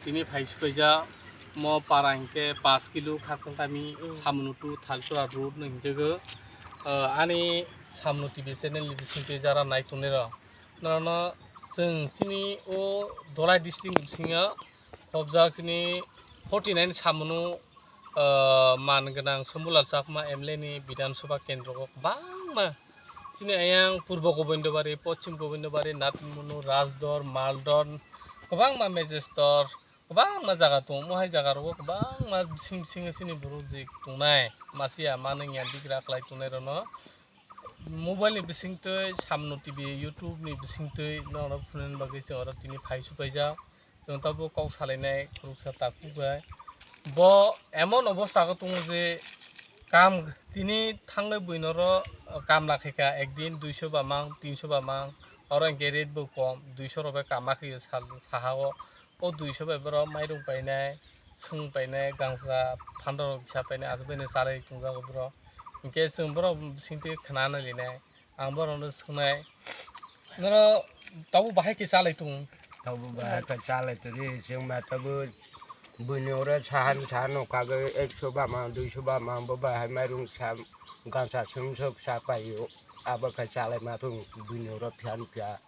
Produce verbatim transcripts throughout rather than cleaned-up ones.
Tini phai sukaija mo para hinkhe paanch kilo khakchang kami Mm. Samunu to Thalsora road no hinjago. Ah, ani Samunu T V channel ni bisingtwi jara nai tongnai rok. Norokno chwng chini o Dholai district ni bisingo khobjak chini forty nine Samunu, ah, man gwnang Shambhulal Chakma M L A ni Bidhan Sabha kendro o kwbangma chini ayang Purbo Gobindobari, Poschim Gobindobari, Natmunu, Rajdor, Maldon, kwbangma Major, kwbangma jaga tongo. Omo hai jaga rogo kwbangma bising bisingo chini borok je tongnai, masiya manwngya bigra khlai tongnai rokno mobile ni bisingtwi Samunu T V, YouTube ni bisingtwi norok phunukna bagwi chwng oro tini phai sukaijak. Chwng tabuk kok salainai khoroksa takhuk bai. Bo emon obostha o tongo je kam tini thangnai buino ro kam lakhaika ekdin duiso ba mang, tinso ba mang, oro hinkhe rate bo kom, duiso rok bai kama khaio sal saha o. O duiso bai borok mairung painai, swng painai, gangsa phandor rok kisa painai, aswk bai chalai tongjago borok. Hinkhe chwng borok bisingtwi khna nailinai. Ang borokno swngnai, "Norok tabuk bahai khe chalai tongo?" Tabuk bahai khe chalai tongdi, chwng ma tabuk buini oro sahan sahan no kagwi ekso ba mang, duiso ba mang, bo bahai mairung sa, gansa swng sok sa paio, abo khe chalai ma tong buini oro phiya phiya,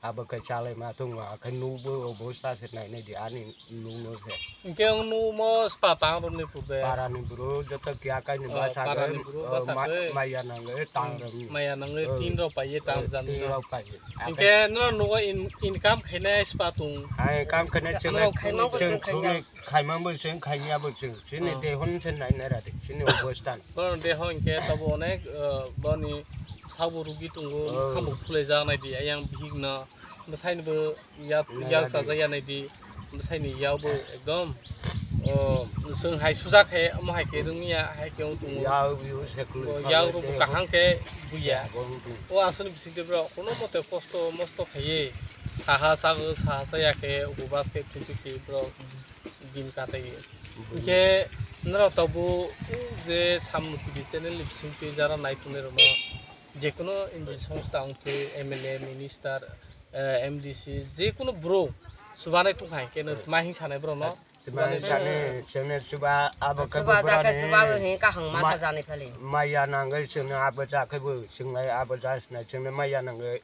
abo khe chalai ma tong, akhe nukbo obosta se nainai di ani nukno se. Hinkhe ang nukmo spa tang romni pube. Parani bro joto kiya kaini Oh, basa parani gwi, bro oh, basa ma-, gwi. Maya nangwi tang Hmm, romni. Maya nangwi Oh, tin rok paiye tang oh, jamni tin no. Rok paiye. Hinkhe no nugo in-, income khainai spa tung. Hai kam khainai Ano chwng khaima bo chwng chwng khainai. Khumni khaima bo chwng khainai bo chwng. Chini Oh. Dehon se nainai radi. Chini obostan. Bono deho hinkhe tobo onek, uh, boni sabo rugi tongo, Oh. Mukhang bo phulai jak nai di, ayang bihik no. Bwsai ni bo yak, Nai yak radi. Sajak ya nai di. Bwsai ni yak bo ekdom, oh, chwng hai suja khe, omo hai khe rwngya, hai khe wng tongo. Yak bo se kwlwi Oh, kha yak bo rok bo de kaham khe buya. Bo wng tongo. O aswk ni bising twi borok kono mote kosto mosto khaiwi saha chago, saha chaya khe, ubas khe, thungsi khe borok din katai. Hinkhe norok tabuk je Samnu T V channel ni bising twi jara nai tongnai rokno jekunu N G O songstha wngthwi M L A, minister, eh, M D C, jekunu borok chubanai tongkha hinkhe no tma hing sanai borokno? Tma hing sanai, chwngno chuba abo khe chuba bo ja khe borokni chuba o hing kahang ma ma-, sajani phali. Maya nangwi chwngno abo ja khe bo chwnglai abo ja sinai chwngno maya nangwi.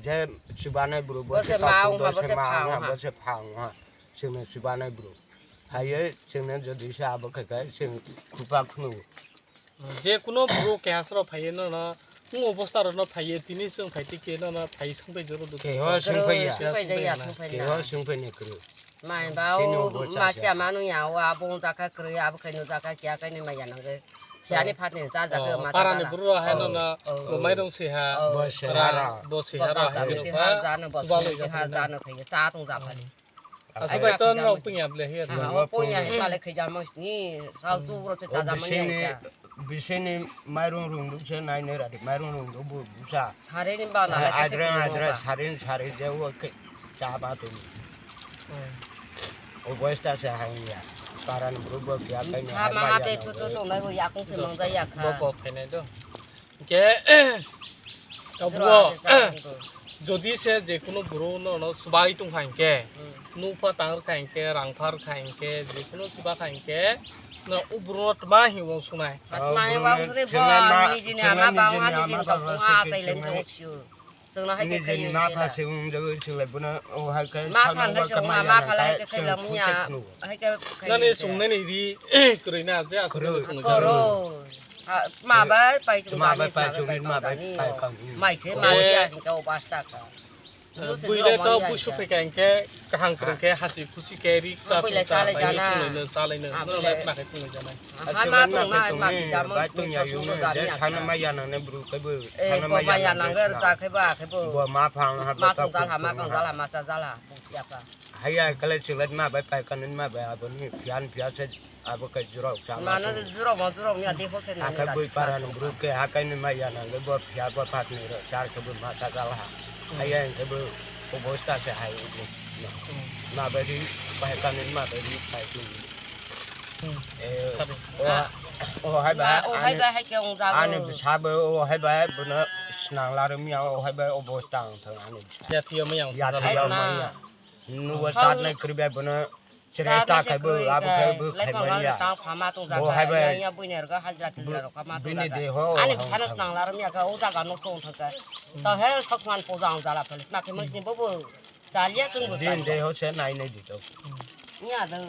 Je chubanai bro bo Bo se se ma takhuk, wngha, bo bo se se ma ma wngha, wngha. Bo se pha wngha. Chwngno chubanai bro. Phaiwi chwngno jodi se abo khe khe chwng khupa khnu. Je kuno bro keha sro phaiwi no no, wng obostha rok no phaiwi tini chwng phai tikhe no no phai swngpai joro do. Keho Kwrwi swngpai ya. Swngpai jaya, swngpai Keho na. Swngpai ni kwrwi. Mai Chini bao bo cha ma cha. Cha manu ya wa bung jaka kwrwi abo khaino jaka kiya kaini maya nangwi. Khiyani phatni cha jaka Oh, ma parani cha bro hai Oh, no no, oh, bo oh. Mairung siha. Oh. Bo siha Ra-, ra. Bo siha Bo ra jaka hai no siha ba. Jano bo Suba lo siha jaka na. Jano khai cha tong ja phali. Aswk bai to no pungya ble hiya. Ha, o pungya he pale khai jamo ni, sa tu ro se cha jamo ni bisini, ya. Bisini mairung rung du se nai ne ra de, mairung rung du bu, busa. Sare ni ba na la kese Adre, kini adre, ba. Sare ni sare je wo ke cha ba tu. O bosta se hai ya. Paran bru bo ya kai ne. Sa ma ha pe chu tu tu nai bo ya kung se mong ja ya kha. Bo ko phe nai do. Ke, tabuk Jora o, ase sa kung tu. Jodi se je kunu bru no no subai tong kha hinkhe, Hmm. Nukpha tang kha hinkhe, rang phar kha hinkhe, je kunu suba kha hinkhe, no o bru no tma hi wng sunai. Atma he wng suni bo, nijini ama ba wng, nijini kok wng, a sai lem jong siu. Chwngno hai khe khayo ma pha se wng jagwi chwng lai bono o hai khe ma pha lai se wng ma pha lai khe khai lam ya. Hai khe khai. Nani chwng nani ri kwrwi na je aswk kwrwi. Koro. Ma bai pai chwng ma bai pai chwng ma bai pai kang. Mai se ma ya hingka o basta ka. Buile to busu phai kang khe kahang kwrwng khe hasi khusi khe ri ta. Buile chale jana. Chale no. Buile ma khe tong jana. Ha ma tong na ma jamo bai tong ya yu ne je thana ma ya nang ne bru kai bo. Eh, thana ko ma ya nang ne ja kai ba kai bo. Bo ma phang ha ma ba tong jal ha ma tong jal ha ma cha jal ha. Ya pa. Haya kale chwnglaima bai pai kanunma bai aboni phiyan phiya se abo kai jurok cha. Mano jurok mo jurok ni adi hose nang. Akai bui para ni bru ke akai ni ma ya nang bo phiya bo phat ni ro char ke bo ma cha jal ha. Haya ke bo obosta se hai. Ma bai ri pai kanunma bai ri pai tu. Eh, o, o hai ba, o hai ba hai ke ong jago. Ani bwsa bo o hai ba bono snang larwmya o hai ba obosta ang thang ani bwsa. Ya thiyo maya ang thang. Ya thiyo maya. Nugo chat nai kwrwi bai bono Chere ta khai bo, abo khai bo khai manya. Bo hai bai. Bini deho. Ani bwsano snang larom ya kha, o jaga nosto wng thangkha. To he sokman puja ang jala phali. Na khe mojni bobo. Chalia chwng bo. Bini deho se nai nai di to. Nya do.